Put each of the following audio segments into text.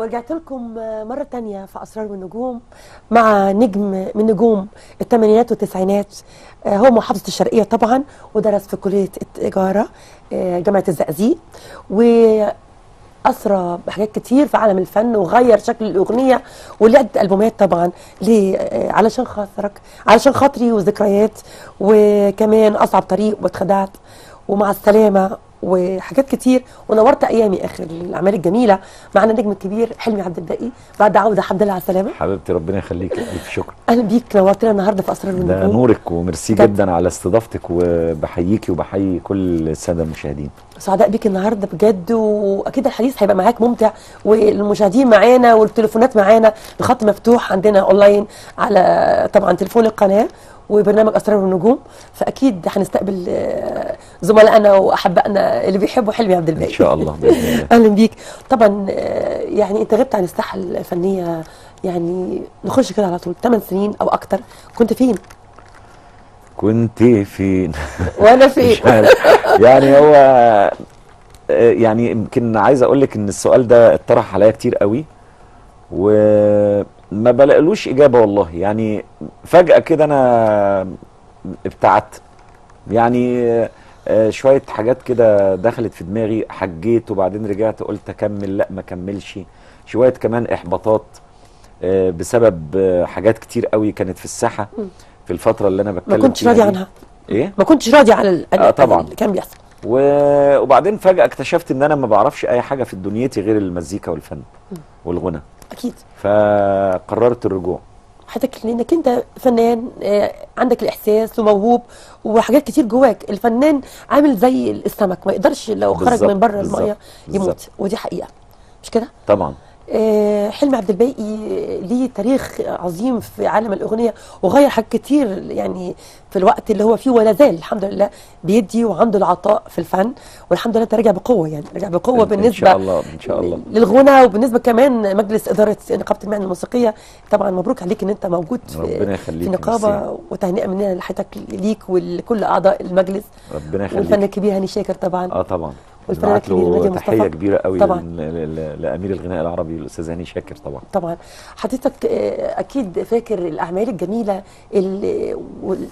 ورجعت لكم مرة تانية في أسرار والنجوم مع نجم من نجوم الثمانينات والتسعينات. هو محافظة الشرقية طبعا، ودرس في كلية التجارة جامعة الزقازيق، وأسرى بحاجات كتير في عالم الفن وغير شكل الأغنية، ولعبت ألبومات طبعا علشان خاطرك، علشان خاطري، وذكريات، وكمان أصعب طريق، واتخدعت، ومع السلامة، وحاجات كتير، ونورت ايامي. اخر الاعمال الجميلة معنا النجم الكبير حلمي عبد الباقي بعد عوده. الحمد لله على السلامة حبيبتي، ربنا يخليك، الف شكر. اهلا بيك، نورتنا النهارده في اسرار النجوم. ده نورك وميرسي جدا على استضافتك، وبحييكي وبحيي كل السادة المشاهدين. سعداء بيك النهارده بجد، واكيد الحديث هيبقى معاك ممتع، والمشاهدين معانا والتليفونات معانا، الخط مفتوح عندنا اونلاين على طبعا تليفون القناة وبرنامج اسرار النجوم، فاكيد هنستقبل زملائنا واحبائنا اللي بيحبوا حلمي عبد الباقي ان شاء الله باذن الله. اهلا بيك. طبعا يعني انت غبت عن الساحة الفنية، يعني نخش كده على طول 8 سنين او اكتر، كنت فين؟ كنت فين؟ وانا فين؟ يعني هو يعني يمكن عايز اقول لك ان السؤال ده اتطرح عليا كتير قوي وما بلاقلوش اجابه والله. يعني فجأة كده انا ابتعدت، يعني شوية حاجات كده دخلت في دماغي، حجيت وبعدين رجعت قلت اكمل، لا ما كملش، شوية كمان احباطات بسبب حاجات كتير قوي كانت في الساحة في الفترة اللي انا بتكلم ما كنتش راضي عنها. ايه؟ ما كنتش راضي على طبعا اللي كان بيحصل. وبعدين فجأة اكتشفت ان انا ما بعرفش اي حاجة في دنيتي غير المزيكا والفن والغنى. اكيد. فقررت الرجوع. حضرتك لانك انت فنان، عندك الاحساس وموهوب وحاجات كتير جواك. الفنان عامل زي السمك، ما يقدرش لو خرج من بره المية يموت، ودي حقيقة مش كده؟ طبعا. حلمي عبد الباقي ليه تاريخ عظيم في عالم الاغنية، وغير حاجات كتير يعني في الوقت اللي هو فيه، ولا زال الحمد لله بيدي وعنده العطاء في الفن، والحمد لله انت راجع بقوة، يعني راجع بقوة بالنسبة ان شاء الله، ان شاء الله للغنى، وبالنسبة كمان مجلس ادارة نقابة المهن الموسيقية. طبعا مبروك عليك ان انت موجود ربنا يخليك في النقابة، وتهنئه مننا لحياتك ليك ولكل اعضاء المجلس. ربنا يخليك. والفنان الكبير هاني شاكر طبعا. طبعا. والفنان الكبير نادية مصطفى، تحية كبيرة قوي طبعا لامير الغناء العربي الاستاذ هاني شاكر. طبعا طبعا. حضرتك اكيد فاكر الاعمال الجميلة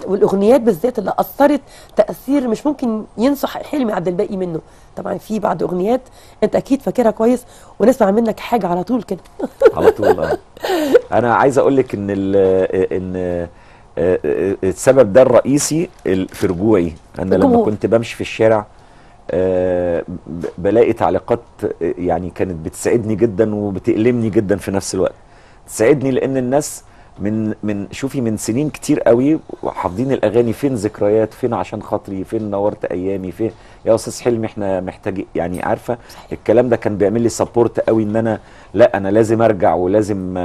والاغنيات بالذات اللي اثرت تاثير مش ممكن ينصح حلمي عبد الباقي منه. طبعا في بعض اغنيات انت اكيد فاكرها كويس، ونسمع منك حاجة على طول كده. على طول. انا عايز اقول لك ان ان السبب ده الرئيسي في رجوعي، انا لما كنت بمشي في الشارع بلاقي تعليقات يعني كانت بتسعدني جدا وبتألمني جدا في نفس الوقت. تسعدني لان الناس من شوفي من سنين كتير قوي وحافظين الاغاني، فين ذكريات، فين عشان خاطري، فين نورت ايامي، فين يا استاذ حلمي احنا محتاجين، يعني عارفه الكلام ده كان بيعمل لي support قوي ان انا لا انا لازم ارجع ولازم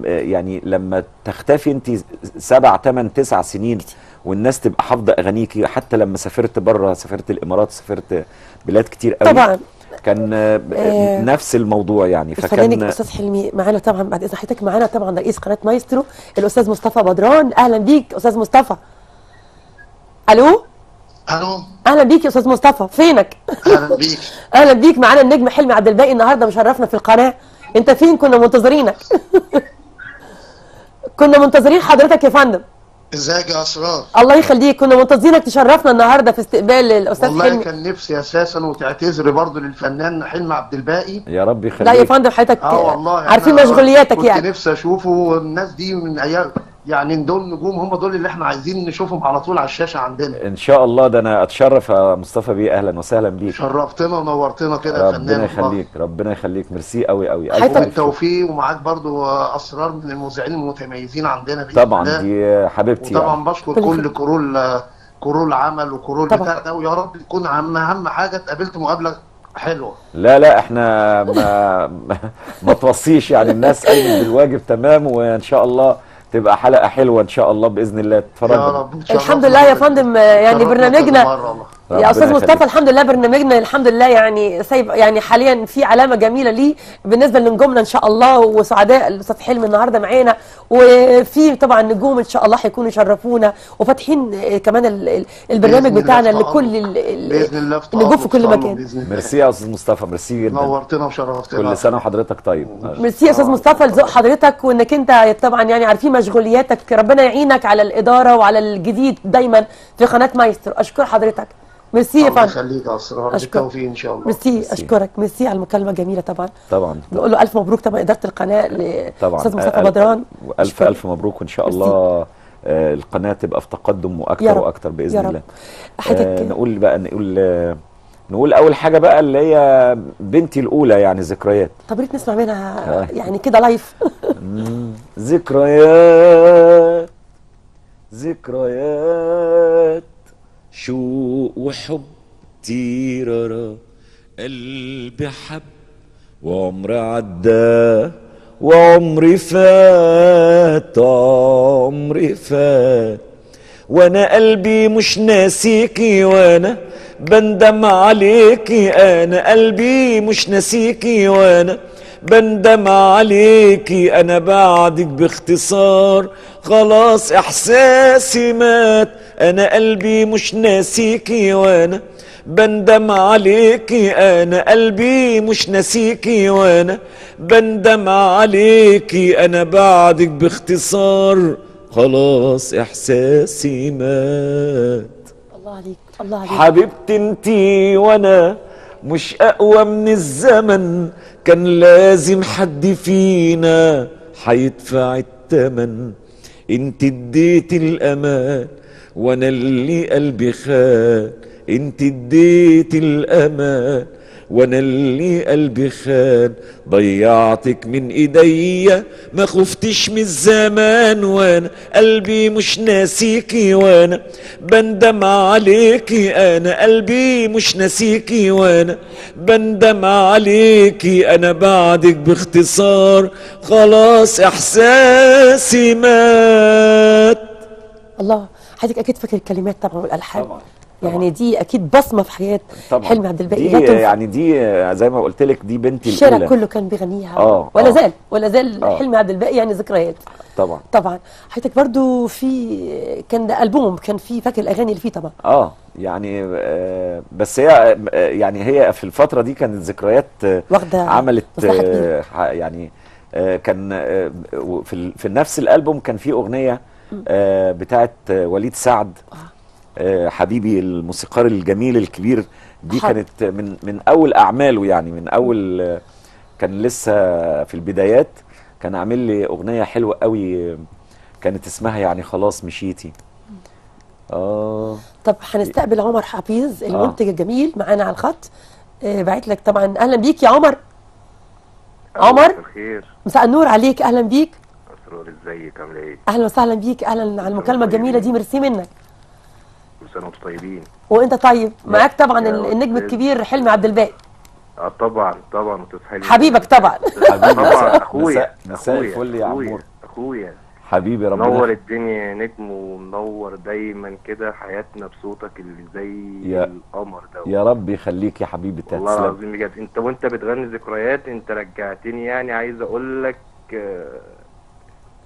يعني لما تختفي انت 7 8 9 سنين والناس تبقى حافظه اغانيكي. حتى لما سافرت بره، سافرت الامارات، سافرت بلاد كتير قوي طبعا كان نفس الموضوع يعني. فكان الاستاذ حلمي معانا طبعا بعد اذن حضرتك، معانا طبعا رئيس قناة مايسترو الاستاذ مصطفى بدران. اهلا بيك استاذ مصطفى. الو. الو. اهلا بيك يا استاذ مصطفى، فينك؟ اهلا بيك. اهلا بيك. معانا النجم حلمي عبد الباقي النهارده مشرفنا في القناة. انت فين؟ كنا منتظرينك. كنا منتظرين حضرتك يا فندم. ازيك يا اسرار؟ الله يخليك، كنا منتظرينك تشرفنا النهارده في استقبال الاستاذ حلمي. والله كان نفسي اساسا، وتعتذري برضه للفنان حلمي عبد الباقي. يا رب يخليك. لا يا فندم حضرتك والله عارفين مشغولياتك يعني. كنت نفسي اشوفه، والناس دي من ايام يعني دول نجوم، هم دول اللي احنا عايزين نشوفهم على طول على الشاشة عندنا ان شاء الله. ده انا اتشرف يا مصطفى بيه، اهلا وسهلا بيك. شرفتنا ونورتنا كده يا فنان. ربنا يخليك، ربنا يخليك، ميرسي قوي قوي. بالتوفيق. ومعاك برضو اسرار من المذيعين المتميزين عندنا طبعا، دي حبيبتي. وطبعا يعني بشكر كل crew العمل و crew بتاع ده، ويا رب يكون اهم حاجة اتقابلت مقابله حلوة. لا لا احنا ما توصيش يعني، الناس قايمة بالواجب تمام، وان شاء الله تبقى حلقة حلوة ان شاء الله باذن الله. تتفرج يا رب. الحمد لله يا فندم. يعني برنامجنا يا استاذ مصطفى الحمد لله برنامجنا الحمد لله يعني سايب يعني حاليا في علامة جميلة ليه بالنسبة لنجومنا ان شاء الله، وسعداء الاستاذ حلمي النهارده معانا، وفي طبعا نجوم ان شاء الله هيكونوا يشرفونا وفاتحين كمان البرنامج بتاعنا لكل النجوم في كل مكان. ميرسي يا استاذ مصطفى، ميرسي جدا، نورتنا وشرفتنا. كل سنة وحضرتك طيب. ميرسي يا استاذ مصطفى لذوق حضرتك، وانك انت طبعا يعني عارفين مشغولياتك، ربنا يعينك على الادارة وعلى الجديد دايما في قناة مايسترو. اشكر حضرتك، ميرسي يا فندم. الله يخليك يا اسرار، بالتوفيق ان شاء الله. ميرسي، اشكرك، ميرسي على المكالمة الجميلة. طبعا طبعا نقول له الف مبروك طبعا ادارة القناة لاستاذ مصطفى بدران، الف الف مبروك، وان شاء الله القناة تبقى في تقدم واكتر واكتر باذن الله. نقول بقى، نقول اول حاجة بقى اللي هي بنتي الاولى يعني ذكريات. طب ريت نسمع منها يعني كده live. ذكريات، ذكريات، شوق وحب، تيرارا، قلبي حب وعمري عدى وعمري فات، عمري فات، وانا قلبي مش ناسيكي وانا بندم عليكي، انا قلبي مش ناسيكي وانا بندم عليكي، انا بعدك باختصار خلاص احساسي مات، انا قلبي مش ناسيكي وانا بندم عليكي، انا قلبي مش ناسيكي وانا بندم عليكي، انا بعدك باختصار خلاص احساسي مات. الله عليك، الله عليك حبيبتي انتي، وانا مش اقوى من الزمن، كان لازم حد فينا هيدفع الثمن، انت اديتي الامان وانا اللي قلبي خان، انت اديتي الامان وانا اللي قلبي خان، ضيعتك من ايديا ما خفتش من الزمان، وانا قلبي مش ناسيكي وانا بندم عليكي، انا قلبي مش ناسيكي وانا بندم عليكي، انا بعدك باختصار خلاص احساسي مات. الله، حضرتك اكيد فاكر الكلمات طبعا والالحان. طبعا يعني دي اكيد بصمة في حياة حلمي عبد الباقي. دي يعني دي زي ما قلت لك دي بنتي الاولى، الشارع كله كان بيغنيها. ولا زال، ولا زال حلمي عبد الباقي يعني ذكريات. طبعا طبعا. حضرتك برضو في كان ده البوم كان في، فاكر الاغاني اللي فيه طبعا. يعني بس هي يعني هي في الفترة دي كانت ذكريات واخده، عملت يعني كان في نفس الالبوم كان في اغنية بتاعت وليد سعد، حبيبي الموسيقار الجميل الكبير. دي كانت من اول اعماله، يعني من اول كان لسه في البدايات، كان عامل لي اغنية حلوة قوي كانت اسمها يعني خلاص مشيتي. طب هنستقبل عمر حفيظ المنتج الجميل معانا على الخط. بعت لك طبعا. اهلا بيك يا عمر. عمر الخير، مساء النور عليك، اهلا بيك. اسرار، ازيك عامله ايه؟ اهلا وسهلا بيك، اهلا على المكالمة الجميلة دي، ميرسي منك. كل سنة وانتم طيبين. وانت طيب. معاك طبعا النجم الكبير حلمي عبد الباقي. طبعا طبعا، استاذ حلمي حبيبك طبعا. طبعا اخويا، مساء الفل يا عمور. اخويا حبيبي، ربنا منور الدنيا يا نجم، ومنور دايما كده حياتنا بصوتك اللي زي القمر ده. يا رب يخليك يا حبيبي، تسلم والله العظيم بجد. انت وانت بتغني ذكريات انت رجعتني، يعني عايز اقول لك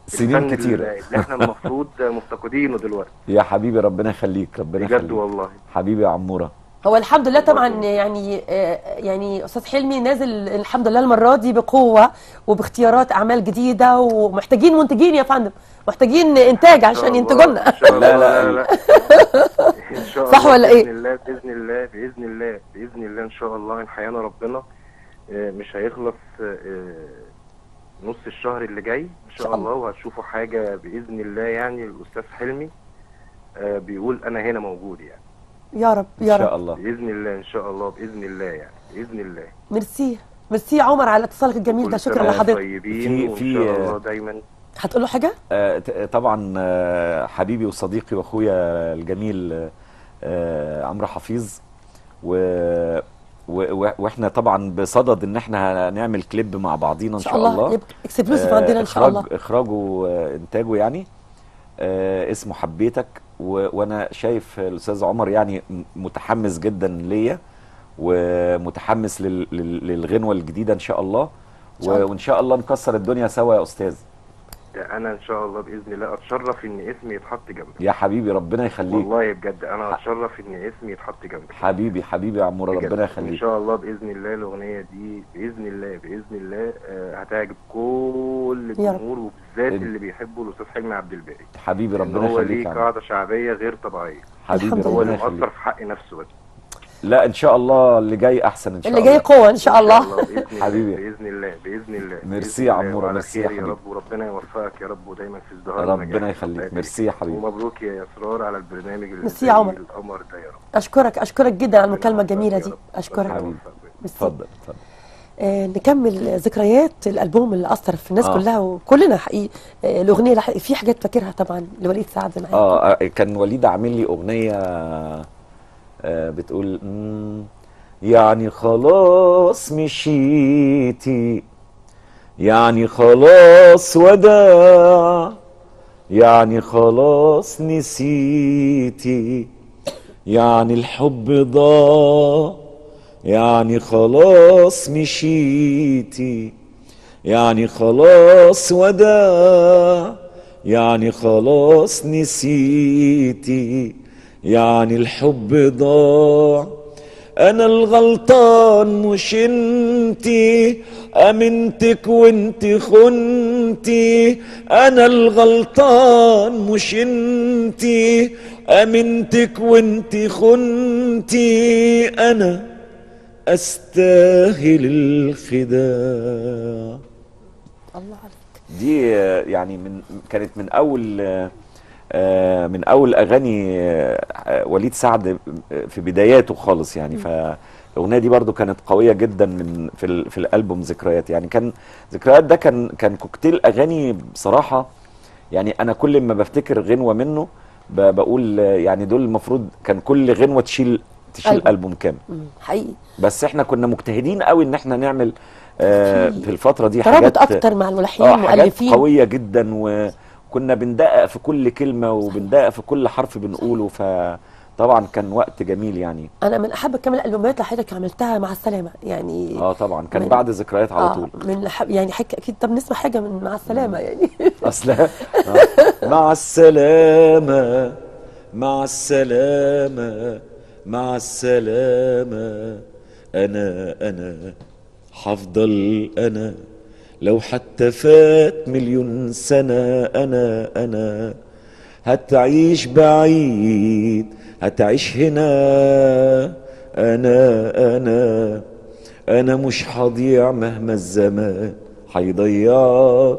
سنين كتيرة اللي احنا المفروض مفتقدينه دلوقتي. يا حبيبي ربنا يخليك، ربنا يخليك بجد والله حبيبي يا عموره. هو الحمد لله طبعا يعني يعني استاذ حلمي نازل الحمد لله المرة دي بقوة وباختيارات اعمال جديدة، ومحتاجين منتجين يا فندم، محتاجين انتاج عشان ينتجوا لنا. لا لا لا ان شاء الله، صح ولا ايه؟ باذن الله باذن الله باذن الله باذن الله ان شاء الله ان حيانا ربنا مش هيخلص نص الشهر اللي جاي ان شاء الله، وهتشوفوا حاجة باذن الله. يعني الاستاذ حلمي بيقول انا هنا موجود يعني. يا رب يا رب ان شاء الله باذن الله، ان شاء الله باذن الله يعني باذن الله. ميرسي ميرسي يا عمر على اتصالك الجميل ده، شكرا لحضرتك. طيبين في ان شاء الله دايما. هتقول له حاجة؟ طبعا حبيبي وصديقي واخويا الجميل عمرو حفيظ، واحنا طبعا بصدد ان احنا هنعمل كليب مع بعضينا ان شاء الله، يبقى exclusive عندنا ان شاء الله، اخراجه وانتاجه يعني، اسمه حبيتك. وانا شايف الاستاذ عمر يعني متحمس جدا ليا، ومتحمس للغنوه الجديدة ان شاء الله، وان شاء الله نكسر الدنيا سوا يا استاذ. ده انا ان شاء الله باذن الله اتشرف ان اسمي يتحط جنبك يا حبيبي، ربنا يخليك والله بجد، انا اتشرف ان اسمي يتحط جنبك حبيبي، حبيبي يا عموره ربنا يخليك. ان شاء الله باذن الله الاغنية دي باذن الله باذن الله هتعجب كل الجمهور، وبالذات اللي بيحبوا الاستاذ حلمي عبد الباقي. حبيبي ربنا يخليك، هو ليه قاعدة شعبية غير طبيعية حبيبي، هو اللي مقصر في حق نفسه بس. لا ان شاء الله اللي جاي احسن ان شاء الله، اللي جاي قوة ان شاء الله حبيبي باذن الله باذن الله. ميرسي يا عموره، ميرسي يا حبيبي يا رب، وربنا يوفقك يا رب ودايما في ازدهار، ربنا يخليك. ميرسي يا حبيبي، ومبروك يا اسرار على البرنامج اللي ميرسي يا عمر القمر ده يا رب. اشكرك، اشكرك جدا على المكالمة الجميلة دي، اشكرك حبيبي. اتفضل اتفضل. نكمل ذكريات الالبوم اللي اثر في الناس كلها وكلنا حقيقي. الاغنية في حاجات فاكرها طبعا لوليد سعد معاك. كان وليد عامل لي اغنية بتقول يعني خلاص مشيتي، يعني خلاص وداع، يعني خلاص نسيتي، يعني الحب ضاع، يعني خلاص مشيتي، يعني خلاص وداع، يعني خلاص نسيتي، يعني الحب ضاع، أنا الغلطان مش انتي، أمنتك وانتي خنتي، أنا الغلطان مش انتي، أمنتك وانتي خنتي، أنا أستاهل الخداع. الله عليك. دي يعني كانت من أول من اول اغاني وليد سعد في بداياته خالص يعني. فالاغنيه دي برضو كانت قوية جدا من في الالبوم ذكريات. يعني كان ذكريات ده كان كوكتيل اغاني بصراحة. يعني انا كل ما بفتكر غنوه منه بقول يعني دول المفروض كان كل غنوه تشيل البوم كامل حقيقي. بس احنا كنا مجتهدين قوي ان احنا نعمل في الفترة دي حاجات ترابط اكتر مع الملحنين والمؤلفين، حاجات قوية جدا، وكنا بندقق في كل كلمة وبندقق في كل حرف بنقوله. فطبعا كان وقت جميل يعني. انا من احب كمان الالبومات اللي حضرتك عملتها مع السلامة يعني. طبعا كان بعد ذكريات على طول. من يعني اكيد. طب نسمع حاجة من مع السلامة يعني. اصلا مع السلامة، مع السلامة، مع السلامة، انا هفضل انا لو حتى فات مليون سنة، أنا هتعيش بعيد هتعيش هنا، أنا أنا أنا مش هضيع مهما الزمان هيضيعك،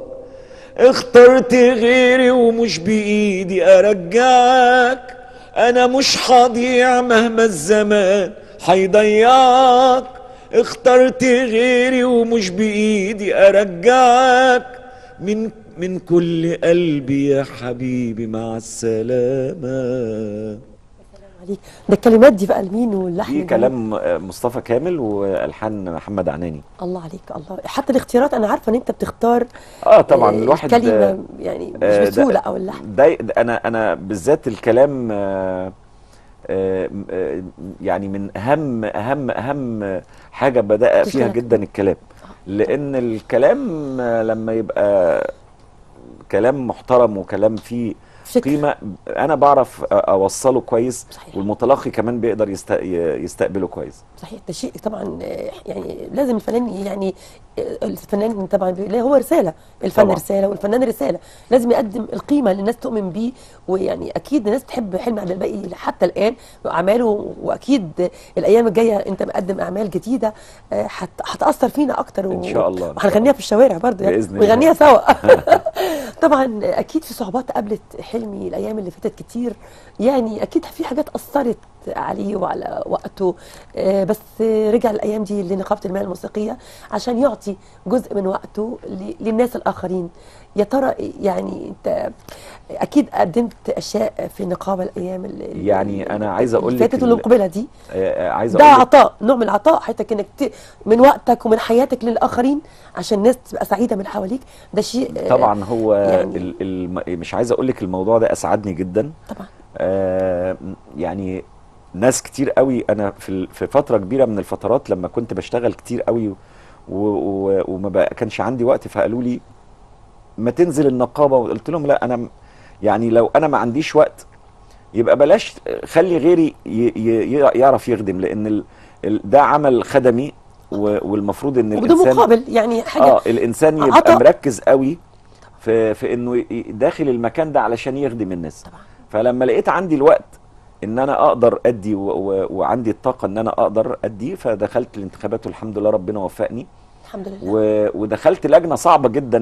اخترت غيري ومش بإيدي أرجعك، أنا مش هضيع مهما الزمان هيضيعك، اخترت غيري ومش بإيدي أرجعك، من كل قلبي يا حبيبي مع السلامة. عليك. ده الكلمات دي بقى لمين واللحن؟ دي كلام مصطفى كامل والحان محمد عناني. الله عليك، الله. حتى الاختيارات انا عارفه ان انت بتختار. طبعا الواحد الكلمة يعني مش بسهولة او اللحن ده. انا بالذات الكلام يعني من اهم اهم اهم حاجة بدأ فيها جدا الكلام، لان الكلام لما يبقى كلام محترم وكلام فيه قيمة انا بعرف اوصله كويس. صحيح. والمتلقي كمان بيقدر يستقبله كويس. صحيح. ده شيء طبعا يعني لازم الفنان، يعني الفنان طبعا هو رسالة، الفن طبعا. رسالة، والفنان رسالة، لازم يقدم القيمة اللي الناس تؤمن بيه. ويعني اكيد الناس تحب حلمي عبد الباقي حتى الان واعماله، واكيد الايام الجاية انت مقدم اعمال جديدة هتاثر فينا اكتر ان شاء الله، وهنغنيها في الشوارع برضه يعني، ونغنيها سوا. طبعا اكيد في صعوبات قابلت حلمي الايام اللي فاتت كتير، يعني اكيد في حاجات اثرت عليه وعلى وقته، بس رجع الايام دي لنقابه المهن الموسيقية عشان يعطي جزء من وقته للناس الاخرين. يا ترى يعني انت اكيد قدمت اشياء في النقابة الايام اللي يعني انا عايز اقول لك فاتت والمقبله دي، عايز اقول ده عطاء، نوع من العطاء حتى انك من وقتك ومن حياتك للاخرين عشان الناس تبقى سعيدة من حواليك. ده شيء طبعا هو يعني مش عايز اقول لك الموضوع ده اسعدني جدا طبعا. يعني ناس كتير قوي. انا في فترة كبيرة من الفترات لما كنت بشتغل كتير قوي وما كانش عندي وقت، فقالوا لي ما تنزل النقابة، وقلت لهم لا، انا يعني لو انا ما عنديش وقت يبقى بلاش، خلي غيري يعرف يخدم، لان ده عمل خدمي، والمفروض ان الانسان وبدون مقابل، يعني حاجة الانسان يبقى مركز قوي في انه داخل المكان ده علشان يخدم الناس طبعا. فلما لقيت عندي الوقت ان انا اقدر ادي وعندي الطاقة ان انا اقدر ادي، فدخلت الانتخابات والحمد لله ربنا وفقني الحمد لله. ودخلت لجنة صعبة جدا،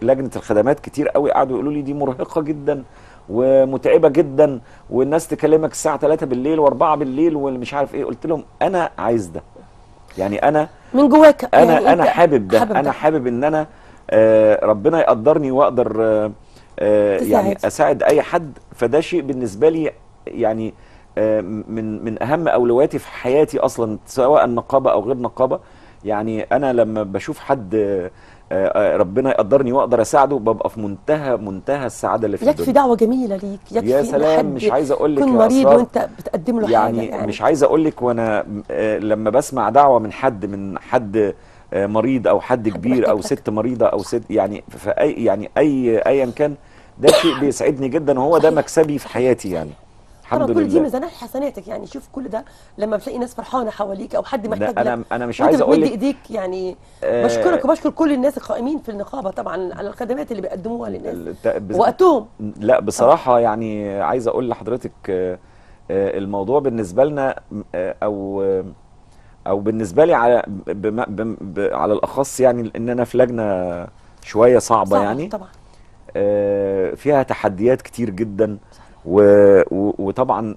لجنة الخدمات، كتير قوي قعدوا يقولوا لي دي مرهقة جدا ومتعبه جدا، والناس تكلمك الساعة 3 بالليل و4 بالليل والمش عارف ايه. قلت لهم انا عايز ده، يعني انا من جواك، انا يعني انا حابب ده، انا حابب ان انا ربنا يقدرني واقدر يعني اساعد اي حد. فده شيء بالنسبة لي يعني من اهم اولوياتي في حياتي اصلا، سواء نقابة او غير نقابة. يعني انا لما بشوف حد ربنا يقدرني واقدر اساعده، ببقى في منتهى السعادة اللي في الدنيا. يكفي دعوه جميلة ليك، يكفي يا سلام. مش عايز اقول لك يكون مريض وانت بتقدم له يعني حاجة، يعني مش عايز اقول لك، وانا لما بسمع دعوه من حد مريض او حد كبير او ست مريضه او ست، يعني في اي يعني اي ايا كان، ده شيء بيسعدني جدا، وهو ده مكسبي في حياتي يعني. الحمد لله. كل دي ميزانات حسناتك، يعني شوف كل ده لما بتلاقي ناس فرحانة حواليك او حد محتاج لك. انا مش عايز اقول لك ايديك يعني. بشكرك وبشكر كل الناس القائمين في النقابة طبعا على الخدمات اللي بيقدموها للناس وقتهم. لا بصراحة يعني عايز اقول لحضرتك الموضوع بالنسبة لنا او بالنسبة لي على على الاخص، يعني ان انا في لجنة شوية صعبة يعني طبعا، فيها تحديات كتير جدا، وطبعا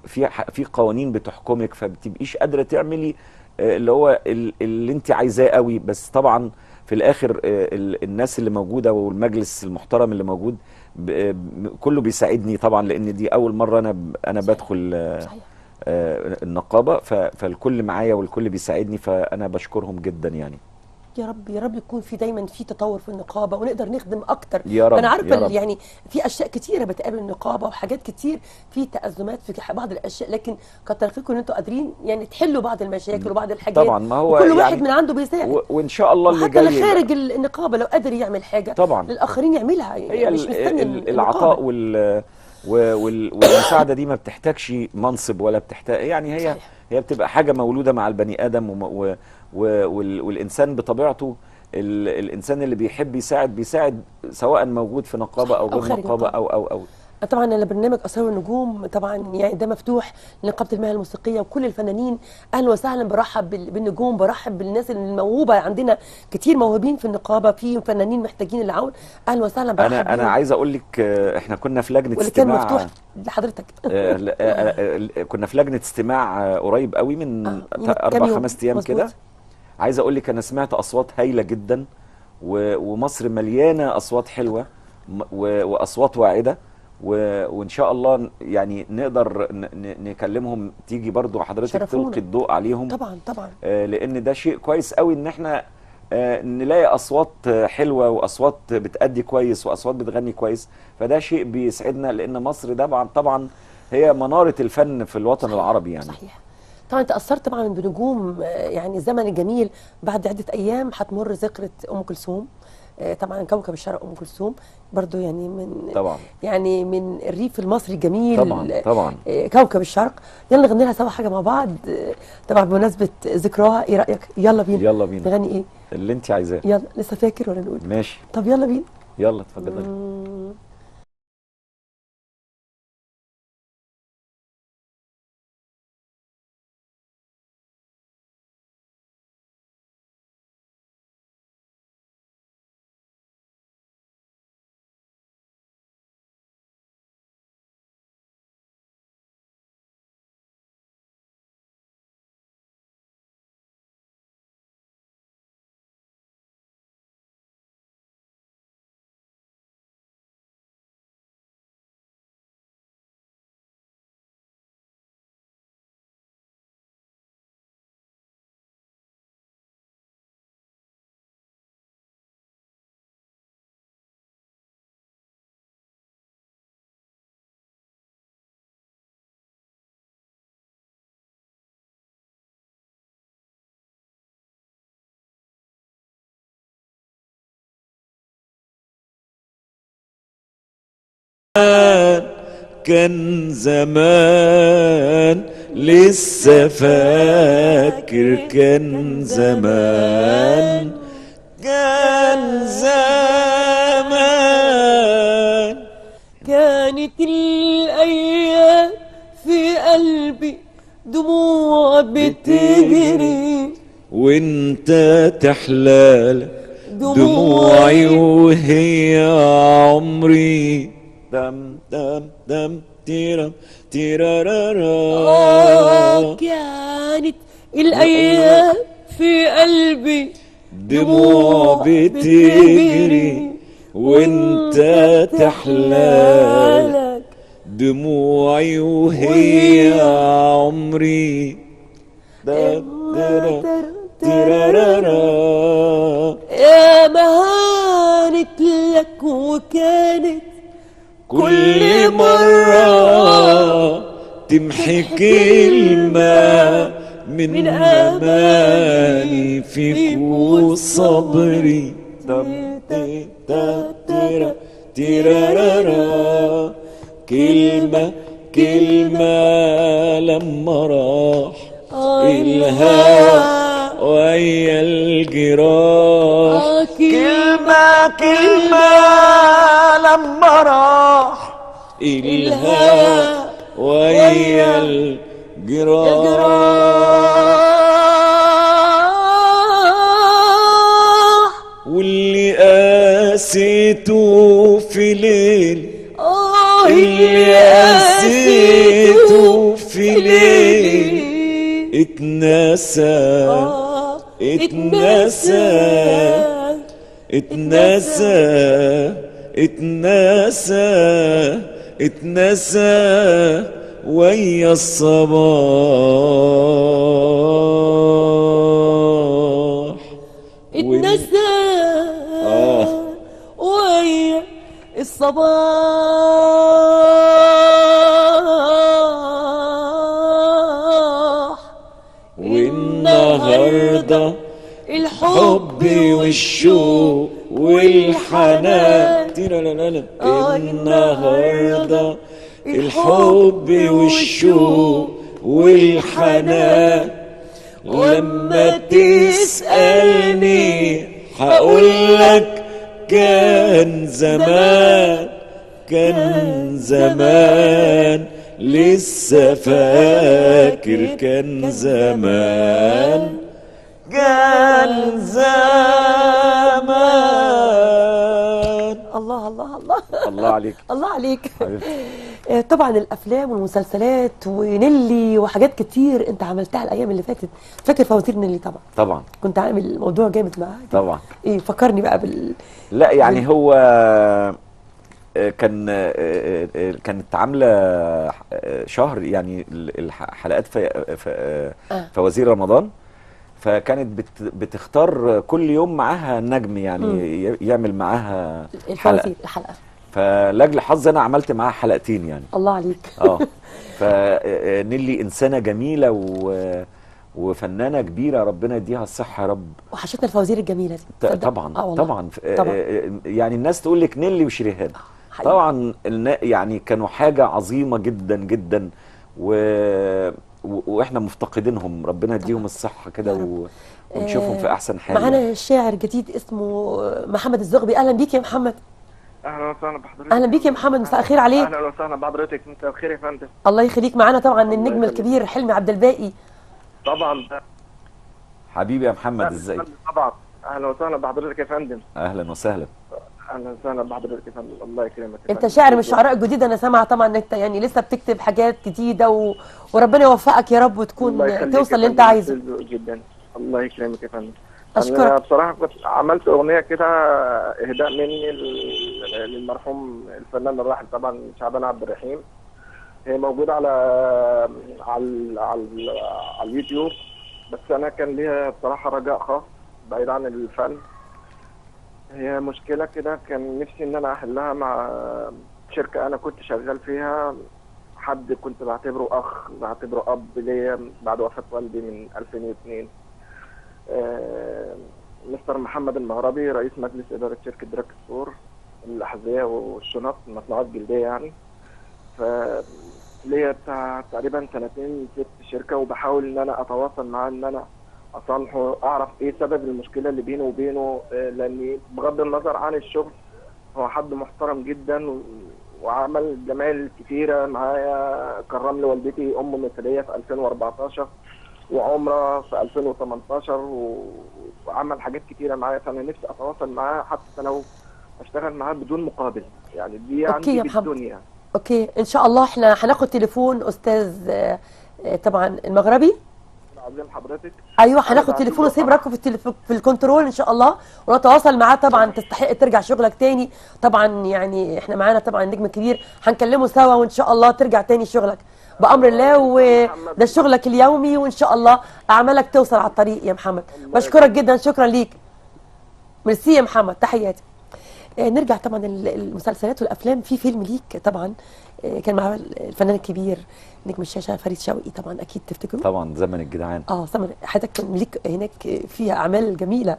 في قوانين بتحكمك، فبتبقيش قادرة تعملي اللي هو اللي انت عايزاه قوي. بس طبعا في الاخر الناس اللي موجودة والمجلس المحترم اللي موجود كله بيساعدني طبعا، لان دي اول مرة انا بدخل النقابة، فالكل معايا والكل بيساعدني، فانا بشكرهم جدا يعني. يا رب يا رب يكون في دايما في تطور في النقابة ونقدر نخدم اكتر يا رب. انا عارفه يعني في اشياء كتيرة بتقابل النقابة وحاجات كتير، في تازمات في بعض الاشياء، لكن كتر خيركم ان انتوا قادرين يعني تحلوا بعض المشاكل وبعض الحاجات طبعا. ما هو كل يعني واحد من عنده بيساعد، وان شاء الله اللي جاي حتى خارج النقابة لو قادر يعمل حاجة طبعا للاخرين يعملها، يعني هي مش مستني العطاء والمساعدة دي ما بتحتاجش منصب ولا بتحتاج، يعني هي صحيح. هي بتبقى حاجة مولودة مع البني ادم، والانسان بطبيعته، الانسان اللي بيحب يساعد بيساعد، سواء موجود في نقابة او غير نقابة او او او طبعا. انا برنامج اسرار النجوم طبعا يعني ده مفتوح لنقابه المهن الموسيقية وكل الفنانين، اهلا وسهلا، برحب بالنجوم، برحب بالناس الموهوبه، عندنا كتير موهوبين في النقابة، في فنانين محتاجين العون، اهلا وسهلا برحب. انا عايز اقول لك احنا كنا في لجنة استماع، واللي كان مفتوح لحضرتك كنا في لجنة استماع قريب قوي من 4-5 ايام كده. عايز اقول لك انا سمعت اصوات هايلة جدا، ومصر مليانة اصوات حلوة واصوات واعده، وان شاء الله يعني نقدر نكلمهم، تيجي برضو حضرتك تلقي الضوء عليهم طبعا طبعا، لان ده شيء كويس قوي ان احنا نلاقي اصوات حلوة واصوات بتأدي كويس واصوات بتغني كويس، فده شيء بيسعدنا، لان مصر طبعا طبعا هي منارة الفن في الوطن صحيح. العربي يعني. صحيح طبعا. تأثرت طبعا بنجوم يعني الزمن الجميل. بعد عدة أيام هتمر ذكرى أم كلثوم، طبعا كوكب الشرق أم كلثوم، برضو يعني من طبعا يعني من الريف المصري الجميل طبعا طبعا كوكب الشرق. يلا نغني لها سوا حاجة مع بعض طبعا بمناسبة ذكراها، إيه رأيك؟ يلا بينا. يلا بينا نغني إيه؟ اللي أنت عايزاه. يلا لسه فاكر ولا نقول؟ ماشي. طب يلا بينا. يلا اتفضلي. كان زمان، لسه فاكر كان زمان، كان زمان. كانت الأيام في قلبي دموع بتجري، وانت تحلال دموعي وهي عمري. دم دم دم تيرم تيرارارا. كانت الأيام في قلبي دموع بتجري، وانت تحلالك دموعي وهي عمري. دم تيرارارا. يا مهانت لك وكانت كل مرة تمحي كلمة من أماني فيك وصبري. دم تي تا تيرا تيرارارا. كلمة كلمة لما راح الهوى ويا الجراح. كلمة كلمة لما راح الهوى ويا الجراح. واللي قاسيته في ليل، اللي قاسيته في ليل اتنسى، اتنسى، اتنسى، اتنسى، اتنسى ويا الصباح. اتنسى ويا الصباح. والنهارده الحب والشوق والحنان. النهارده الحب والشوق والحنان، لما تسألني هقولك كان زمان، كان زمان، لسه فاكر كان زمان، كان زمان. الله الله الله الله عليك، الله عليك. طبعا الافلام والمسلسلات ونيلي وحاجات كتير انت عملتها الايام اللي فاتت. فاكر فوازير نيلي؟ طبعا طبعا كنت عامل موضوع جامد معاك. طبعا. ايه فكرني بقى لا يعني هو كانت عامله شهر يعني الحلقات في فوازير رمضان، فكانت بتختار كل يوم معاها نجم يعني يعمل معاها حلقة. الحلقة. فلاجل حظي انا عملت معاها حلقتين يعني. الله عليك. فنيلي انسانه جميلة وفنانه كبيرة، ربنا يديها الصحة يا رب. وحشتنا الفوازير الجميلة دي. طبعا طبعا. يعني الناس تقول لك نيلي وشريهان، طبعا يعني كانوا حاجة عظيمة جدا جدا، واحنا مفتقدينهم، ربنا يديهم الصحة كده ونشوفهم في احسن حال. معانا شاعر جديد اسمه محمد الزغبي. اهلا بيك يا محمد. اهلا وسهلا بحضرتك. اهلا بيك يا محمد، مساء الخير عليك. اهلا وسهلا بحضرتك، مساء الخير يا فندم. الله يخليك. معانا طبعا النجم الكبير حلمي عبد الباقي. طبعا حبيبي يا محمد، ازيك؟ طبعا اهلا وسهلا بحضرتك يا فندم. اهلا وسهلا. اهلا وسهلا بحضرتك يا فندم، الله يكرمك. انت شاعر من الشعراء الجديد، انا سامعه طبعا ان انت يعني لسه بتكتب حاجات جديدة وربنا يوفقك يا رب وتكون توصل اللي انت عايزه. جدا الله يكرمك يا فندم. اشكرك. انا بصراحة كنت عملت اغنية كده اهداء مني للمرحوم الفنان الراحل طبعا شعبان عبد الرحيم، هي موجودة على على على, على اليوتيوب، بس انا كان ليها بصراحة رجاء خاص بعيد عن الفن. هي مشكلة كده كان نفسي ان انا احلها مع شركة انا كنت شغال فيها، حد كنت بعتبره اخ، بعتبره اب ليا بعد وفاه والدي من 2002، مستر محمد المغربي رئيس مجلس ادارة شركة دراك ستور. الاحذية والشنط، مصنوعات جلدية يعني. ف ليا بتاع تقريبا سنتين سبت الشركة، وبحاول ان انا اتواصل معاه، ان انا اصالحه، اعرف ايه سبب المشكلة اللي بينه وبينه، لان بغض النظر عن الشغل هو حد محترم جدا وعمل جمال كتيرة معايا. كرم لي والدتي ام مثاليه في 2014 وعمره في 2018 وعمل حاجات كتيرة معايا. فانا نفسي اتواصل معاه حتى لو اشتغل معاه بدون مقابل، يعني دي عندي بالدنيا. okay ان شاء الله احنا هناخد تليفون استاذ طبعا المغربي. عظيم حضرتك. ايوه هناخد تليفونه، سيب رقمه في الكنترول ان شاء الله ونتواصل معاه. طبعا تستحق ترجع شغلك تاني طبعا، يعني احنا معانا طبعا النجم الكبير هنكلمه سوا، وان شاء الله ترجع تاني شغلك بامر الله، وده شغلك اليومي، وان شاء الله اعمالك توصل على الطريق يا محمد. بشكرك جدا، شكرا ليك، ميرسي يا محمد، تحياتي. نرجع طبعا المسلسلات والافلام. في فيلم ليك طبعا كان مع الفنان الكبير نجم الشاشة فريد شوقي، طبعا اكيد تفتكره. طبعا زمن الجدعان. زمن حضرتك كان ليك هناك فيها اعمال جميلة.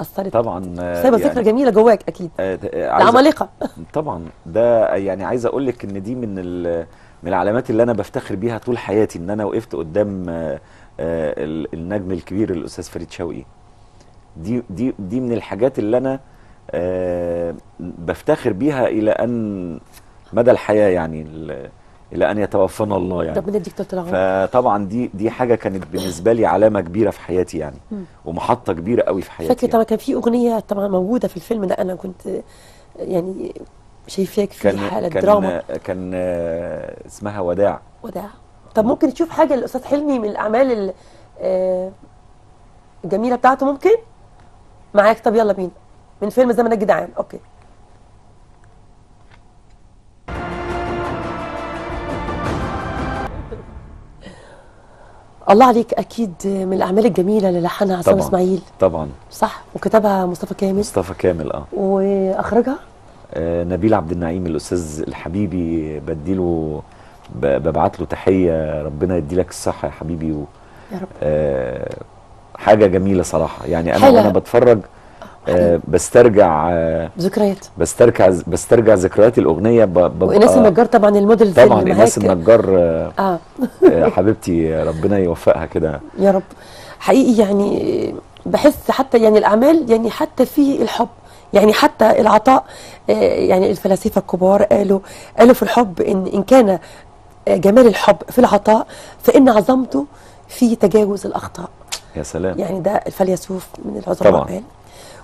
اثرت طبعا، سايبه ذكرى يعني جميلة جواك اكيد. العمالقة. طبعا ده يعني عايز اقول لك ان دي من العلامات اللي انا بفتخر بيها طول حياتي، ان انا وقفت قدام النجم الكبير الاستاذ فريد شوقي. دي دي دي من الحاجات اللي انا بفتخر بيها الى ان مدى الحياة، يعني الى ان يتوفانا الله يعني. ربنا يديك طول العمر. فطبعا دي حاجة كانت بالنسبة لي علامة كبيرة في حياتي يعني، ومحطه كبيرة قوي في حياتي. فاكر طبعا كان في اغنية طبعا موجودة في الفيلم ده، انا كنت يعني شايفاك في حاله دراما. كان اسمها وداع. وداع. طب ممكن تشوف حاجة للاستاذ حلمي من الاعمال الجميلة بتاعته؟ ممكن معاك؟ طب يلا بينا، من فيلم زمن الجدعان. okay. الله عليك، اكيد من الاعمال الجميلة اللي لحنها عصام اسماعيل. طبعا صح، وكتبها مصطفى كامل. مصطفى كامل واخرجها نبيل عبد النعيم الاستاذ الحبيبي، بديله ببعت له تحية، ربنا يدي لك الصحة يا حبيبي يا رب. حاجة جميلة صراحة يعني. انا وانا بتفرج بسترجع ذكريات، بسترجع ذكريات الاغنية. وايناس النجار طبعا الموديل طبعا ايناس النجار حبيبتي، ربنا يوفقها كده يا رب. حقيقي يعني بحس حتى يعني الاعمال، يعني حتى في الحب، يعني حتى العطاء، يعني الفلاسفة الكبار قالوا في الحب ان كان جمال الحب في العطاء فان عظمته في تجاوز الاخطاء. يا سلام، يعني ده الفيلسوف من العظماء قال.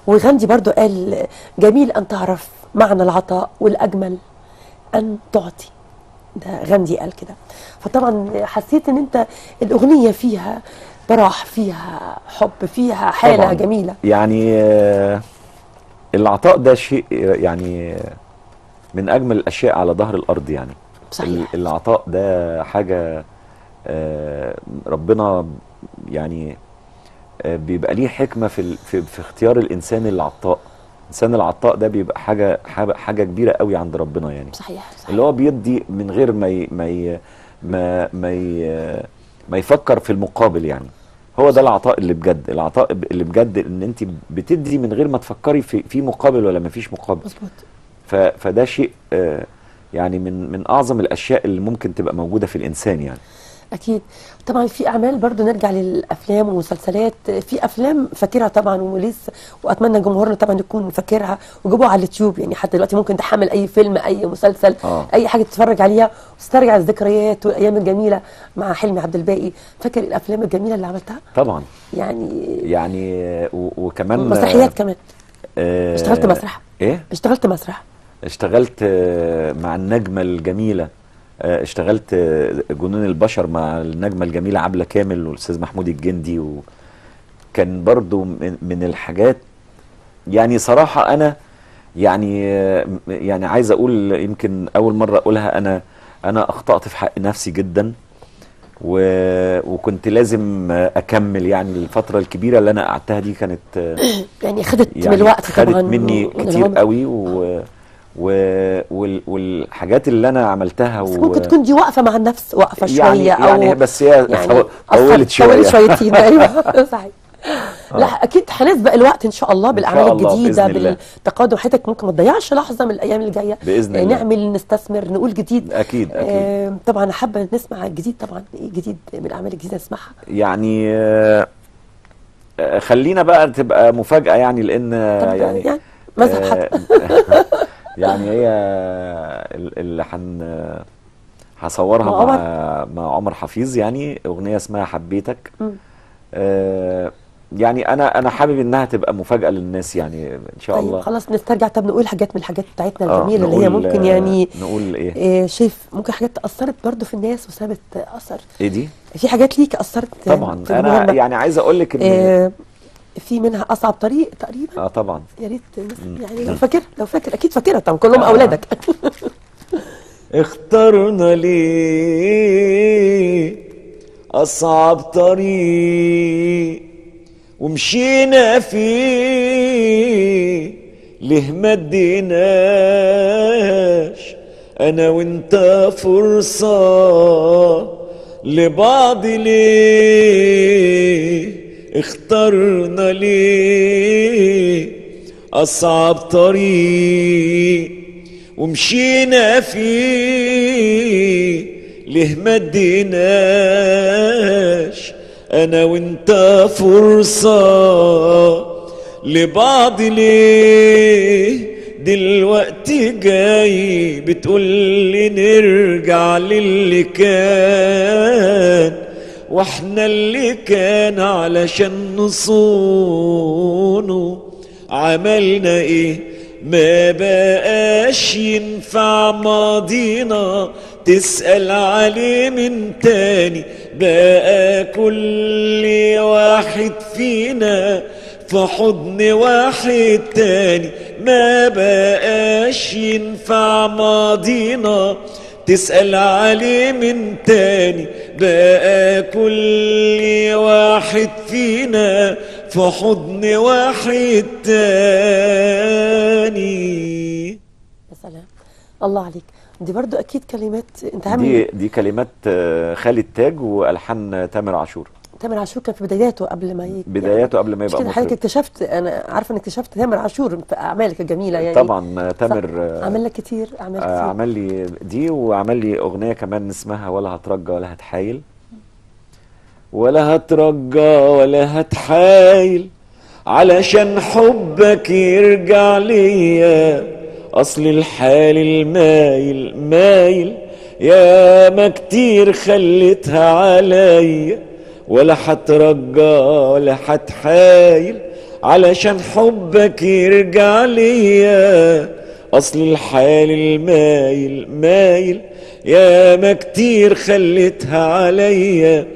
وغاندي برضو قال جميل أن تعرف معنى العطاء والأجمل أن تعطي. ده غاندي قال كده. فطبعا حسيت أن أنت الأغنية فيها براح، فيها حب، فيها حالة طبعاً جميلة. يعني العطاء ده شيء يعني من أجمل الأشياء على ظهر الأرض يعني. صحيح. العطاء ده حاجة ربنا يعني بيبقى ليه حكمه في اختيار الانسان العطاء. الانسان العطاء ده بيبقى حاجة كبيرة قوي عند ربنا يعني. صحيح صحيح. اللي هو بيدي من غير ما ما ما ما, ما يفكر في المقابل يعني. هو ده العطاء اللي بجد، العطاء اللي بجد ان انت بتدي من غير ما تفكري في مقابل ولا ما فيش مقابل. مظبوط. فده شيء يعني من اعظم الاشياء اللي ممكن تبقى موجودة في الانسان يعني. اكيد طبعا. في اعمال برضو، نرجع للافلام والمسلسلات، في افلام فاكرها طبعا ولسه، واتمنى جمهورنا طبعا يكون فاكرها وجيبوها على اليوتيوب يعني. حتى دلوقتي ممكن تحمل اي فيلم، اي مسلسل، اي حاجة تتفرج عليها وتسترجع الذكريات والايام الجميلة مع حلمي عبد الباقي. فاكر الافلام الجميلة اللي عملتها؟ طبعا يعني وكمان مسرحيات كمان. اشتغلت مسرح. ايه؟ اشتغلت مسرح. اشتغلت مع النجمة الجميلة، اشتغلت جنون البشر مع النجمة الجميلة عبلة كامل والأستاذ محمود الجندي، وكان برضو من الحاجات يعني صراحة أنا يعني عايز أقول، يمكن أول مرة أقولها، أنا أخطأت في حق نفسي جدا، وكنت لازم أكمل يعني. الفترة الكبيرة اللي أنا قعدتها دي كانت يعني خدت يعني من الوقت، خدت مني كتير قوي، والحاجات اللي انا عملتها بس ممكن تكون دي واقفة مع النفس، واقفة شوية، يعني او يعني بس هي يعني طولت شوية، طولت شويتين. ايوه صحيح. لا اكيد هنسبق الوقت ان شاء الله بالاعمال الجديدة، بالتقادم. حياتك ممكن ما تضيعش لحظة من الايام اللي جاية باذن الله. نعمل، نستثمر، نقول جديد. اكيد اكيد. طبعا حابة نسمع الجديد. طبعا ايه جديد من الاعمال الجديدة نسمعها؟ يعني خلينا بقى تبقى مفاجاة يعني، لان يعني مذهب حتى يعني هي اللي هصورها مع عمر حفيظ، يعني اغنية اسمها حبيتك. يعني انا حابب انها تبقى مفاجاة للناس يعني ان شاء طيب الله. خلاص نسترجع. طب نقول حاجات من الحاجات بتاعتنا الجميلة اللي هي ممكن يعني نقول ايه؟ شايف ممكن حاجات اثرت برضو في الناس وسابت اثر. ايه دي؟ في حاجات ليك اثرت طبعا. انا يعني عايز اقول لك ان في منها اصعب طريق تقريبا. طبعا يا ريت يعني لو فاكر، لو فاكر اكيد فاكرها طبعا، كلهم اولادك. اخترنا ليه اصعب طريق ومشينا فيه، ليه ما اديناش انا وانت فرصة لبعض؟ ليه اخترنا ليه اصعب طريق ومشينا فيه، ليه ما اديناش انا وانت فرصة لبعض؟ ليه دلوقتي جاي بتقول لي نرجع للي كان، واحنا اللي كان علشان نصونه عملنا ايه؟ ما بقاش ينفع ماضينا تسأل عليه من تاني، بقى كل واحد فينا في حضن واحد تاني. ما بقاش ينفع ماضينا تسأل عليه من تاني، بقى كل واحد فينا في حضن واحد تاني. يا سلام، الله عليك. دي برضو اكيد كلمات انت عامل دي كلمات خالد تاج والحان تامر عاشور. تامر عاشور كان في بداياته قبل ما بداياته قبل ما يبقى مطرب. حضرتك اكتشفت، انا عارفه انك اكتشفت تامر عاشور في اعمالك الجميلة يعني. طبعا تامر عمل لك كتير، اعمال كتير. عمل لي دي، وعمل لي اغنية كمان اسمها ولا هترجى ولا هتحايل. ولا هترجى ولا هتحايل علشان حبك يرجع ليا، اصل الحال المايل مايل يا ما كتير خليتها عليا. ولا هترجى ولا هتحايل علشان حبك يرجع ليا، اصل الحال المايل مايل يا ما كتير خليتها عليا.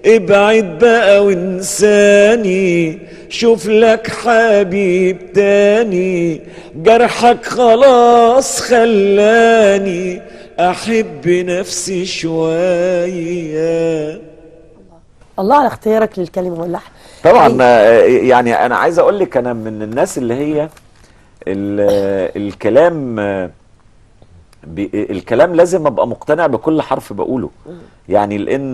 ابعد بقى وانساني، شوف لك حبيب تاني، جرحك خلاص خلاني احب نفسي شوية. الله على اختيارك للكلمة واللحن. طبعا يعني انا عايز اقول لك انا من الناس اللي هي الكلام الكلام لازم ابقى مقتنع بكل حرف بقوله، يعني لان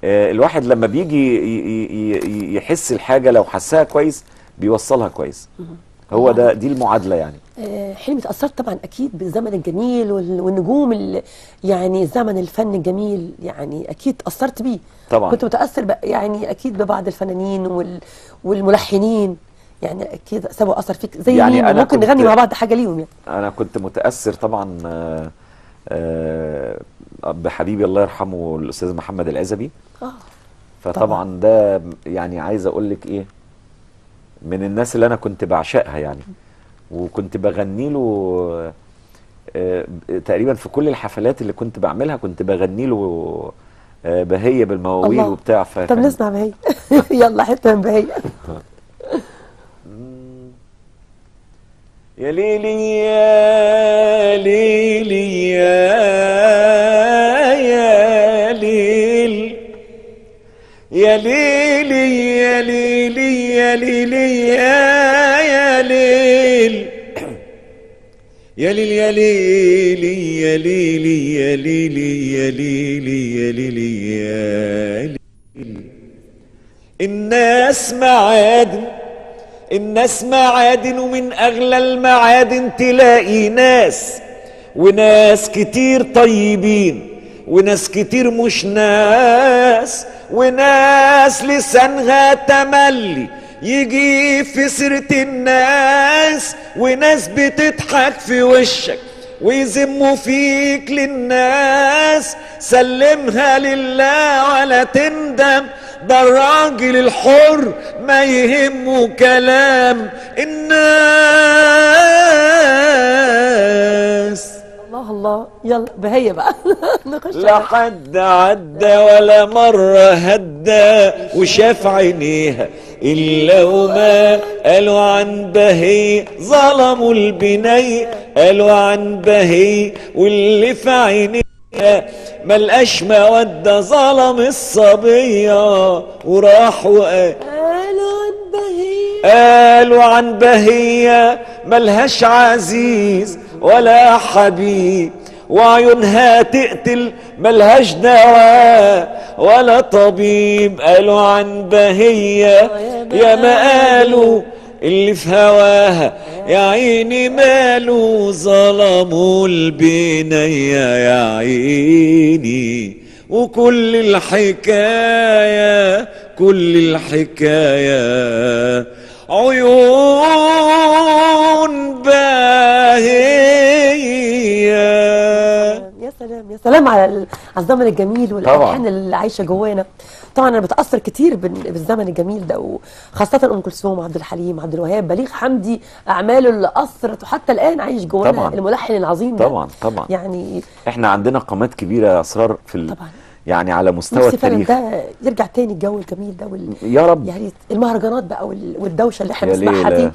الواحد لما بيجي يحس الحاجة لو حسها كويس بيوصلها كويس. هو ده، دي المعادلة يعني. حلمي اتأثرت طبعا اكيد بالزمن الجميل والنجوم، يعني زمن الفن الجميل، يعني اكيد اتأثرت بيه طبعا. كنت متأثر يعني اكيد ببعض الفنانين والملحنين، يعني اكيد سابوا اثر فيك زي يعني مين؟ ممكن نغني مع بعض حاجة ليهم يعني. انا كنت متأثر طبعا بحبيبي الله يرحمه الاستاذ محمد العزبي. فطبعا ده يعني عايز اقول لك ايه، من الناس اللي انا كنت بعشقها يعني، وكنت بغني له تقريبا في كل الحفلات اللي كنت بعملها، كنت بغني له بهية بالمواويل وبتاع. طب نسمع بهية. يلا حتة من بهية. يا ليلي يا ليلي يا ليل، يا ليلي يا ليلي يا ليلي يا ليل، يا ليل يا ليلي يا ليلي يا ليلي يا ليلي يا ليلي يا ليل. الناس معادن، الناس معادن، ومن أغلى المعادن تلاقي ناس، وناس كتير طيبين، وناس كتير مش ناس، وناس لسانها تملي يجي في سيرة الناس، وناس بتضحك في وشك ويذموا فيك للناس. سلمها لله ولا تندم، ده الراجل الحر ما يهمه كلام الناس. الله الله، يلا بهية بقى. نخش. لا حد عدى ولا مرة هدى وشاف عينيها إلا وما قالوا عن بهي، ظلموا البني قالوا عن بهي، واللي في عينيها ملقاش مودة، ظلم الصبية وراح وقال قالوا عن بهية، قالوا عن بهية ملهاش عزيز ولا حبيب، وعيونها تقتل ملهاش دواء ولا طبيب. قالوا عن بهية يا ما قالوا اللي في هواها يا عيني ماله، ظلموا البنية يا عيني. وكل الحكاية، كل الحكاية عيون باهية. يا سلام يا سلام على الزمن الجميل والألحان اللي عايشة جوانا. طبعا أنا بتأثر كتير بالزمن الجميل ده، وخاصة أم كلثوم، عبد الحليم، عبد الوهاب، بليغ حمدي، أعماله اللي أثرت وحتى الآن عايش جوانا. طبعا. الملحن العظيم ده. طبعا طبعا، يعني احنا عندنا قامات كبيرة يا أسرار في طبعا يعني على مستوى التاريخ. ده يرجع تاني الجو الجميل ده يا رب. يعني المهرجانات بقى والدوشه اللي احنا بنسمعها دي.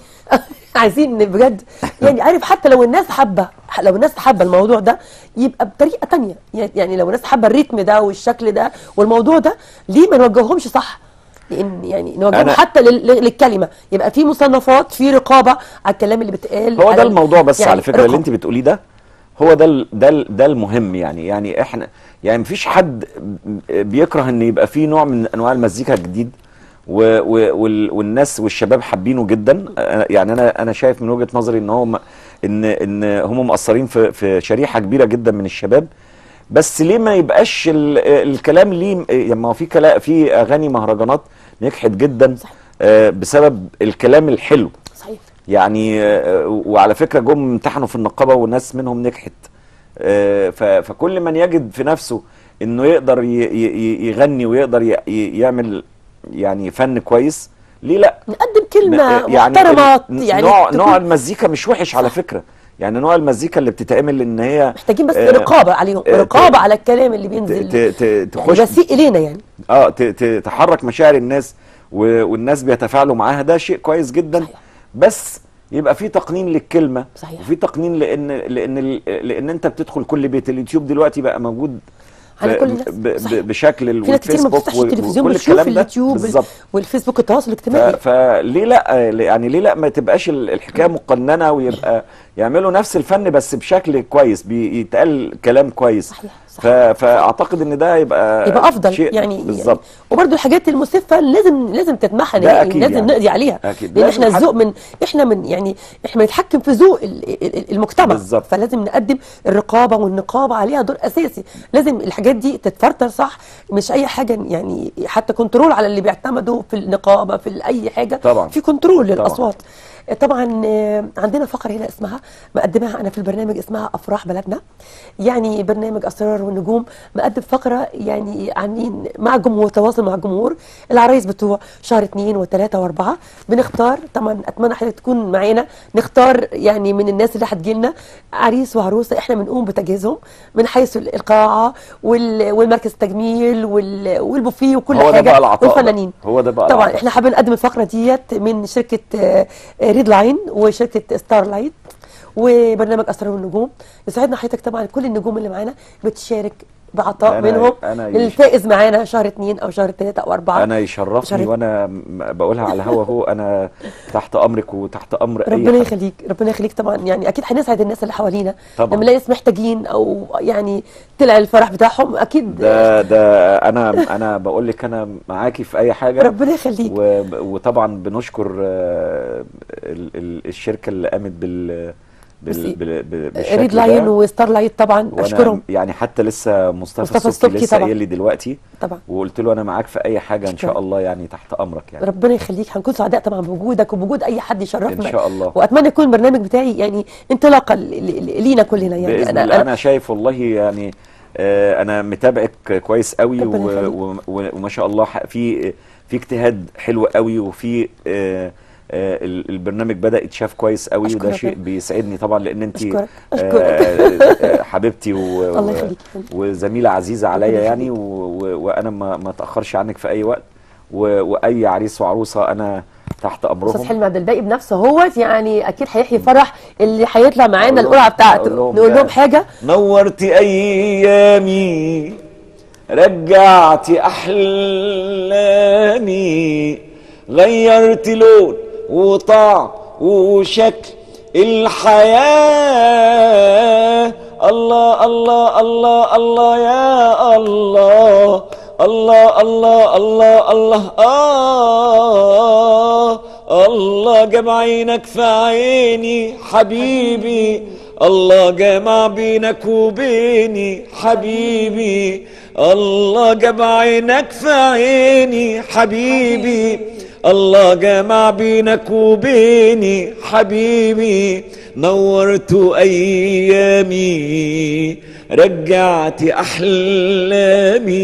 عايزين بجد يعني، عارف، حتى لو الناس حابة، لو الناس حابة الموضوع ده يبقى بطريقة تانية. يعني لو الناس حابة الريتم ده والشكل ده والموضوع ده، ليه ما نوجههمش صح؟ لان يعني نوجههم حتى للكلمة، يبقى في مصنفات، في رقابه على الكلام اللي بيتقال. هو ده الموضوع بس يعني على فكرة اللي انت بتقوليه ده هو ده ده المهم. يعني احنا يعني مفيش حد بيكره ان يبقى فيه نوع من انواع المزيكا الجديد والناس والشباب حابينه جدا. يعني انا شايف من وجهة نظري ان هو ان هم مقصرين في شريحة كبيرة جدا من الشباب. بس ليه ما يبقاش الكلام ليه؟ يعني ما هو في اغاني مهرجانات نجحت جدا بسبب الكلام الحلو. صحيح. يعني وعلى فكرة جم امتحنوا في النقابة وناس منهم نجحت. فكل من يجد في نفسه انه يقدر يغني ويقدر يعمل يعني فن كويس، ليه لا؟ نقدم كلمة محترمة. يعني نوع المزيكا مش وحش على فكرة. يعني نوع المزيكا اللي بتتعمل ان هي محتاجين بس رقابة عليهم، رقابة على الكلام اللي بينزل تخش يسيء الينا يعني. تحرك مشاعر الناس والناس بيتفاعلوا معاها، ده شيء كويس جدا. صحيح. بس يبقى في تقنين للكلمة. صحيح. وفي تقنين لان انت بتدخل كل بيت. اليوتيوب دلوقتي بقى موجود على كل الناس بشكل، والفيسبوك وكل الكلام ده. اليوتيوب والفيسبوك، التواصل الاجتماعي. فليه لا يعني ليه لا ما تبقاش الحكاية مقننه ويبقى يعملوا نفس الفن بس بشكل كويس، بيتقال كلام كويس. صحيح. صحيح. فاعتقد ان ده يبقى افضل شيء يعني بالظبط. يعني وبرده الحاجات المسفه لازم تتمحى، يعني لازم يعني نقضي عليها. أكيد. لان احنا الذوق من احنا من يعني احنا بنتحكم في ذوق المجتمع. بالظبط. فلازم نقدم الرقابة، والنقابه عليها دور اساسي. لازم الحاجات دي تتفرتر صح، مش اي حاجة يعني، حتى control على اللي بيعتمدوا في النقابة في اي حاجة. طبعا. في control للاصوات. طبعا عندنا فقره هنا اسمها مقدمها انا في البرنامج، اسمها افراح بلدنا. يعني برنامج اسرار والنجوم مقدم فقره يعني عاملين مع الجمهور، تواصل مع الجمهور، العرايس بتوع شهر 2 و3 و4 بنختار. طبعا اتمنى حضرتك تكون معانا، نختار يعني من الناس اللي هتجي لنا عريس وعروسه، احنا بنقوم بتجهيزهم من حيث القاعة والمركز التجميل والبوفيه وكل حاجة والفنانين. هو ده بقى طبعا العطاء. احنا حابين نقدم الفقرة ديت من شركة ريد لاين وشركه ستار لايت وبرنامج اسرار النجوم. يسعدنا حضرتك طبعا كل النجوم اللي معانا بتشارك بعطاء منهم للفائز معانا شهر 2 او شهر 3 او 4. انا يشرفني وانا بقولها على الهوا اهو، انا تحت امرك وتحت امر اي ربنا يخليك، ربنا يخليك. طبعا يعني اكيد هنسعد الناس اللي حوالينا لما نلاقي ناس محتاجين او يعني طلع الفرح بتاعهم اكيد. ده انا بقول لك انا معاكي في اي حاجة، ربنا يخليك. وطبعا بنشكر الشركة اللي قامت ريد لاين وستار لايت طبعا اشكرهم. يعني حتى لسه مصطفى السبكي لسه قايل لي دلوقتي طبعا، وقلت له انا معاك في اي حاجة ان شاء الله، يعني تحت امرك يعني. ربنا يخليك، هنكون سعداء طبعا بوجودك وبوجود اي حد يشرفنا ان شاء الله. واتمنى يكون البرنامج بتاعي يعني انطلاقة لينا كلنا يعني. بإذن الله. انا شايف والله يعني انا متابعك كويس قوي، وما شاء الله في اجتهاد حلو قوي، وفي البرنامج بدأ يتشاف كويس قوي، وده شيء بيسعدني طبعا لان انت حبيبتي وزميله عزيزه عليا يعني، وانا ما اتاخرش عنك في اي وقت، واي عريس وعروسه انا تحت امرهم. استاذ حلمي عبد الباقي بنفسه هو يعني اكيد هيحيي فرح اللي هيطلع معانا القرعة بتاعته. نقول لهم حاجة: نورتي ايامي، رجعتي احلامي، غيرت لون وطعم وشكل الحياة. الله الله الله الله يا الله، الله الله الله الله الله، جمع عينك في عيني حبيبي، الله جمع بينك وبيني حبيبي، الله جمع عينك في عيني حبيبي، الله جمع بينك وبيني حبيبي، نورت أيامي، رجعت أحلامي،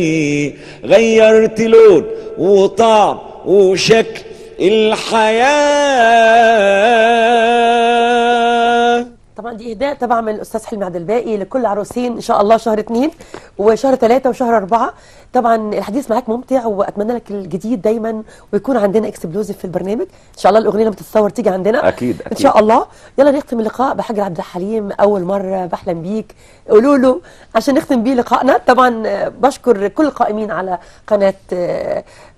غيرت لون وطعم وشكل الحياة. طبعا دي اهداء طبعا من الاستاذ حلمي عبد الباقي لكل عروسين ان شاء الله شهر 2 وشهر 3 وشهر 4. طبعا الحديث معاك ممتع، واتمنى لك الجديد دايما، ويكون عندنا exclusive في البرنامج ان شاء الله. الاغنية لما تتصور تيجي عندنا اكيد، أكيد ان شاء الله. يلا نختم اللقاء بحاجة عبد الحليم، اول مرة بحلم بيك، قولوا له عشان نختم بيه لقائنا. طبعا بشكر كل القائمين على قناة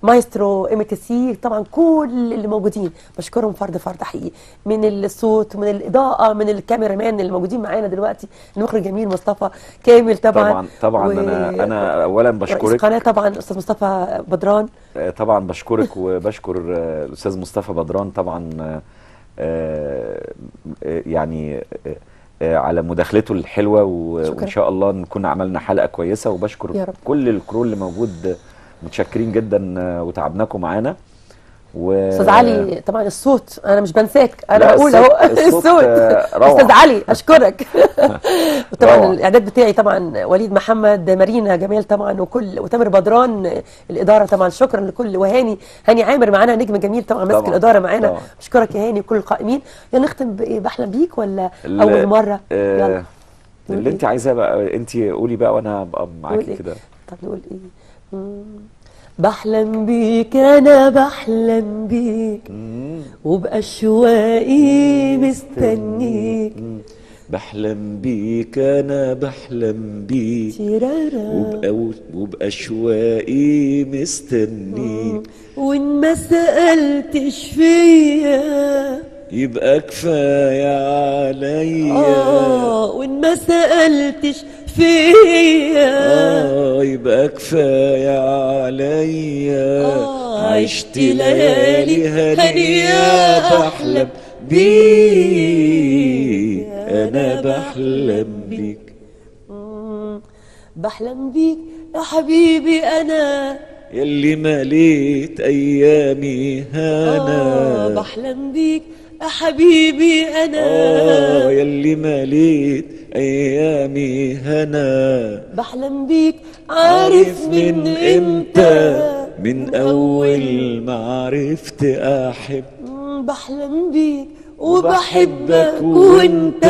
مايسترو MTC، طبعا كل اللي موجودين بشكرهم فرد فرد حقيقي، من الصوت، من الاضاءة، من الكاميرا مان اللي موجودين معانا دلوقتي، المخرج الجميل مصطفى كامل طبعا. طبعا انا اولا بشكرك رئيس القناة طبعا الاستاذ مصطفى بدران. طبعا بشكرك وبشكر الاستاذ مصطفى بدران طبعا، يعني على مداخلته الحلوة، وان شاء الله نكون عملنا حلقة كويسة. وبشكر كل الكرو اللي موجود، متشكرين جدا وتعبناكم معانا. استاذ علي طبعا الصوت انا مش بنساك، انا بقول اهو الصوت استاذ علي اشكرك. وطبعا الاعداد بتاعي طبعا وليد محمد، مارينا جمال طبعا، وكل وتامر بدران الادارة طبعا، شكرا لكل، وهاني هاني عامر معانا نجم جميل طبعا ماسك الادارة معانا، اشكرك يا هاني وكل القائمين. يلا نختم بحلم بيك ولا اول مرة؟ يلا اللي انت عايزاه بقى، انت قولي بقى وانا ابقى معاكي كده. طب نقول ايه؟ بحلم بيك، أنا بحلم بيك، وبأشواقي مستنيك. بحلم بيك، أنا بحلم بيك، وبأشواقي مستنيك، وإن ما سألتش فيا يبقى كفاية عليا. وإن ما سألتش فيا يبقى كفاية عليا. عشت ليالي هنية بحلم بيك، أنا بحلم بيك، بحلم بيك يا حبيبي أنا يلي مليت أيامي هنا. بحلم بيك يا حبيبي أنا يلي مليت أيامي هنا. بحلم بيك عارف من إمتى، من أول ما عرفت أحب. بحلم بيك وبحبك وانت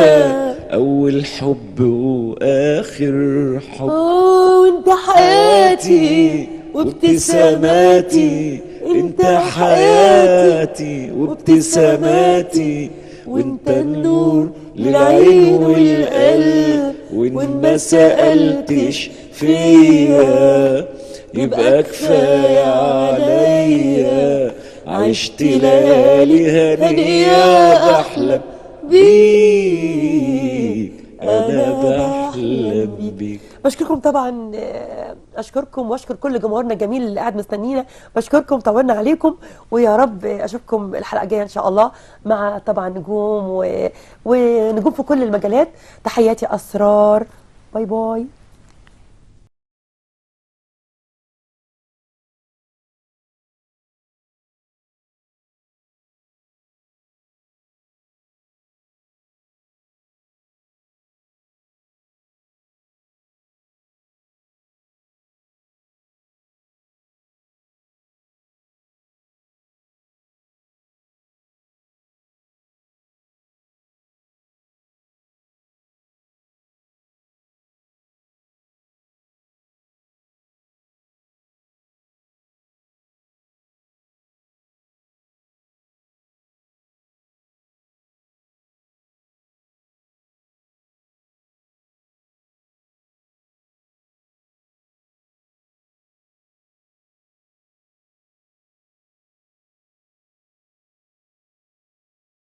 أول حب وآخر حب. وانت حياتي وابتساماتي، انت حياتي وابتساماتي، وانت النور للعين والقلب، وإن ما سألتش فيا يبقى كفاية عليا، عشت ليالي هنية بحلم بيك، أنا بحلم بيك. بشكركم طبعا، اشكركم واشكر كل جمهورنا الجميل اللي قاعد مستنينا، بشكركم طولنا عليكم، ويا رب اشوفكم الحلقة الجاية ان شاء الله مع طبعا نجوم ونجوم في كل المجالات. تحياتي اسرار، bye bye.